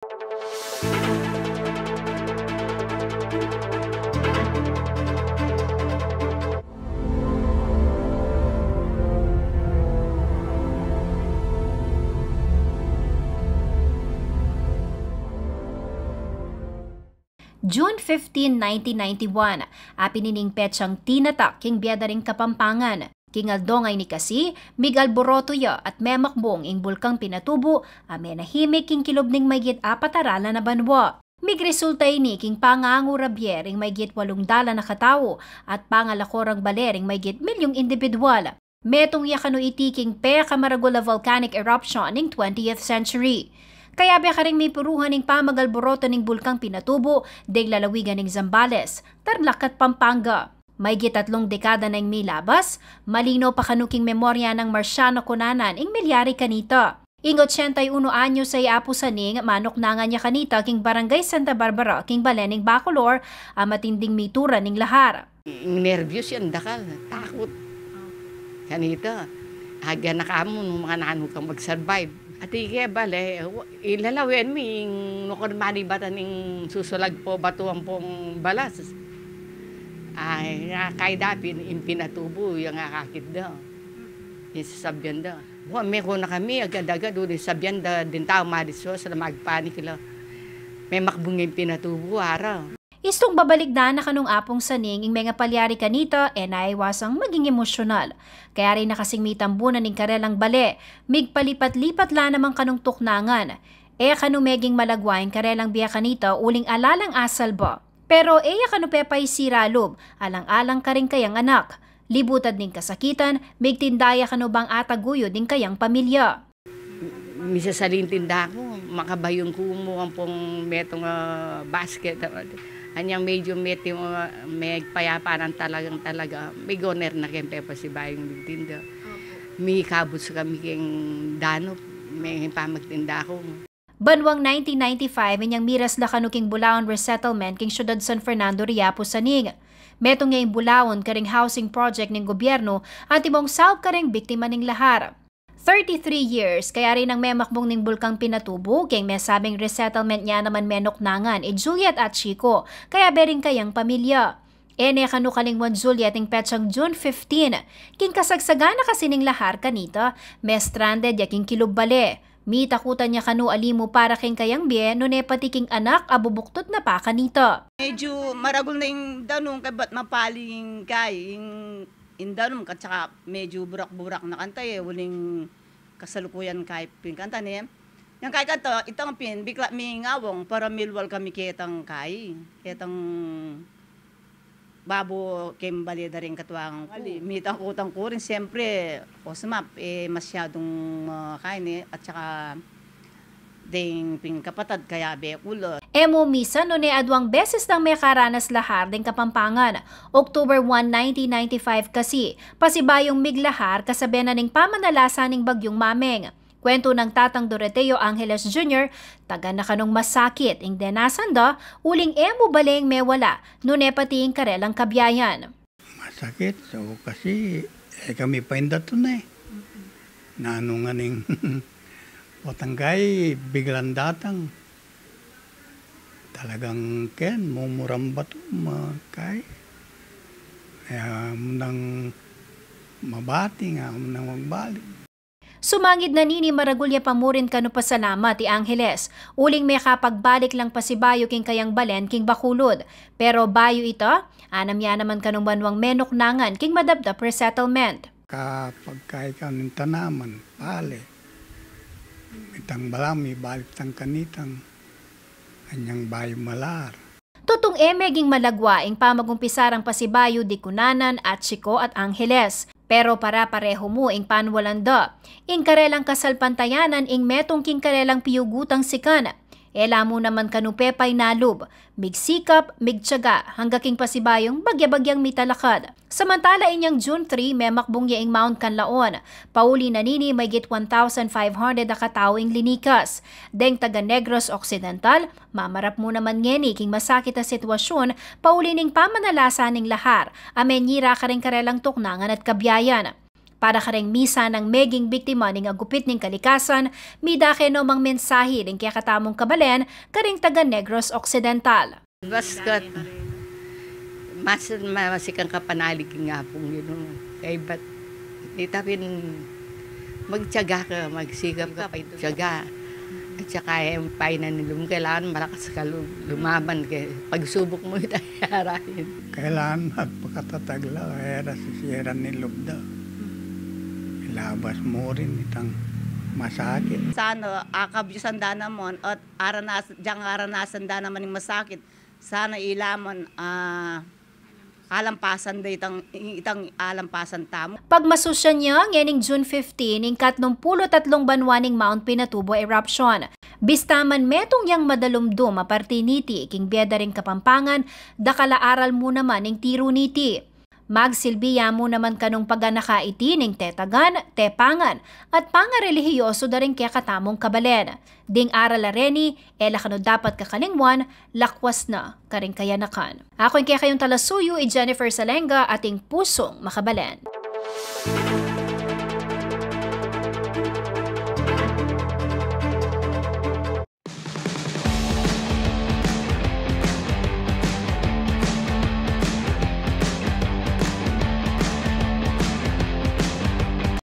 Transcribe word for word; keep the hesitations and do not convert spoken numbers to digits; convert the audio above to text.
June fifteen, nineteen ninety-one, apin ining petsang tinatak king bie da ring Kapampangan. King aldo ngeni kasi, migalboroto ya at memakbung ing Bulkang Pinatubo, a menahimik king kilub ning maygit apat a dalan a banua. Migresulta ini king pangangu ra bie ring maygit walung dalan a katau at pangalako rang bale ring maygit milyung indibidwal. Metung ya kanu iti king pekamaragul a volcanic eruption ning twentieth century. Kayabe karing mipuruhan ning pamagalboroto ning Bulkang Pinatubo deng lalawigan ning Zambales, Tarlac at Pampanga. Maygit tatlung dekada neng milabas, malinaw pa kanu king memorya nang Marciano Cunanan ing milyari kanita. Ing otsenta y uno anyos a i Apu Saning, manuknangan ya kanita king Barangay Santa Barbara king bale ning Bacolor a matinding mituran ning lahar. Ing nerbyos ya, dakal, takut. Kanita, aga na ka mu, nu makananu kang mag-survive. Ati ke bale, wa-, ilalawen mi, ing nukad manibatan ing susulag pu batu ampong balas. Ay, nga kay dapin, ing Pinatubo, yang akakit da. Ing sasabian da. Wa, meko na kami, agad-agad, uli sabian da, ding tau madisu, sa magpanik la. Memakbung ing Pinatubo, ara. Istung babalik da na kanung Apung Saning ing mengapalyari kanita, e na iwasang maging emosyonal. Kayari na kasing mitambunan ing karelang bale, migpalipat-lipat la naman kanung tuknangan. E kanu meging malagwa ing karelang bie kanita uling ala lang asalba. Pero e ya kanu pepaisira lub, alang-alang karing kayang anak. Libutad ning kasakitan, migtinda ya kanu bang ataguyud ing kayang pamilya. Misasalin tinda ku, makabayung ku mu ampong metung, ah, basket. Anyang medyo metung, ah, megpayapa nang talagang talaga. Migoner na keng pepasibayung tinda. Opo. Mikabus kami keng danup, me pamagtinda ku. Banuang nineteen ninety-five, inyang miras la kanu king Bulaon Resettlement king Syudad San Fernando ri Apu Saning. Metung ya ing Bulaon karing housing project ning gobyerno, antimo ing saup karing biktima ning lahar. Thirty-three years, kayari nang memakbung ning Bulkang Pinatubo, keng mesabing resettlement ya naman menuknangan, i Juliet at Chico, kayabe ring kayang pamilya. E ne kanu kalingwan Juliet ing petsang June fifteen, king kasagsagan na kasi ning lahar kanita, me-stranded ya king kilub bale. Mitakutan ya kanu alimu para keng kayang bie, nune pati king anak a bubuktut na pa kanita. Medyo maragul na ing danum, kaybat mapali ing kay, ing, ing danum, at saka medyo burak-burak na kanta e, uling kasalukuyan kay pin kanta ne. Yang kay kanta, itang pin, bikla mingawang, para milwal kami ketang kay, ketang babo keng bale da ring katuangan ku. Mitakutan ku rin, siyempre, o sumap, e, masyadung, ah, kain e, at saka ding pin kapatad, kayabe ku la. E mu misan, nune aduang beses dang mekaranas lahar ding Kapampangan. October one, nineteen ninety-five kasi, pasibayung miglahar kasabe na ning pamanalasa ning Bagyung Mameng. Kwentu nang Tatang Doreteo Angeles Junior, taga na kanung masakit ing denasan da, uling e mu bale ing mewala, nune pati ing karelang kabiayan. Masakit, so kasi, e kami paindatun e. Nanu ngan ing potang kay, biglang datang. Talagang ken, mumuran batu, ma-, kay. E, amu nang mabati nga, amu nang magbalik. Sumangid na nini maragul ya pamurin kanu pasalamat i Angeles, uling mekapagbalik lang pasibayu king kayang balen king Bacolod. Pero bayu ita, anam ya naman kanung banuang menuknangan king madapdap resettlement. Kapag kay kanu ing tanaman, pale. Itang balamu, ibalik tang kanitang anyang bayu malar. Tutung e meging malagwa ing pamagumpisarang pasibayu di Cunanan at Chico at Angeles. Pero pare-parehu mu ing panwalan da. Ing karelang kasalpantayanan ing metung king karelang piyugutang sikan. E la mu naman kanu pepainalub, migsikap, migtiyaga, angga king pasibayung bagya-bagyang mitalakad. Samantala inyang June three, memakbung ya ing Mount Kanlaon. Pauli na nini maygit one thousand five hundred a katau ing linikas. Deng taga Negros Occidental, mamarap mu naman ngeni king masakit a sitwasyun, pauli ning pamanalasa ning lahar, a menyira karing karelang tuknangan at kabiayan. Para kareng misan a meging biktima ning agupit ning kalikasan, midake no mang mensahe ning kekatamung kabalen kareng taga Negros Occidental. Baskat, mas, mas ikang kapanalig king Apung Ginu. Kaybat, ita pin magtiyaga ka, magsikap ka pa ito. Tiyaga. At saka, eh, painan ni lum, kailangan malakas ka lu-, lumaban kay pagsubok mu ita arahin. Kailangan magpakatatag la, kaya sisiran ni lub da. Ilabas mu rin itang masakit. Sana, ah, kabiusan da naman at aranas-, diyang aranasan da naman ing masakit. Sana ila man, ah, alampasan da itang, itang alampasan tamu. Pagmasusyan ya ngening June fifteen ing katnumpulu't atlung banwa ning Mount Pinatubo eruption. Bista man metung yang madalumdum a parti niti king bie da ring Kapampangan, dakal a aral mu naman ing tiru niti. Magsilbi ya mu naman kanung paganaka iti ning tetagan, tepangan, at pangarelihiyosu da ring kekatamung kabalen. Ding aral a reni, e la kanu dapat kakalingwan, lakwas na karing kayanakan. Aku ing kekayung talasuyu, i Jennifer Salenga, ating pusung makabalen.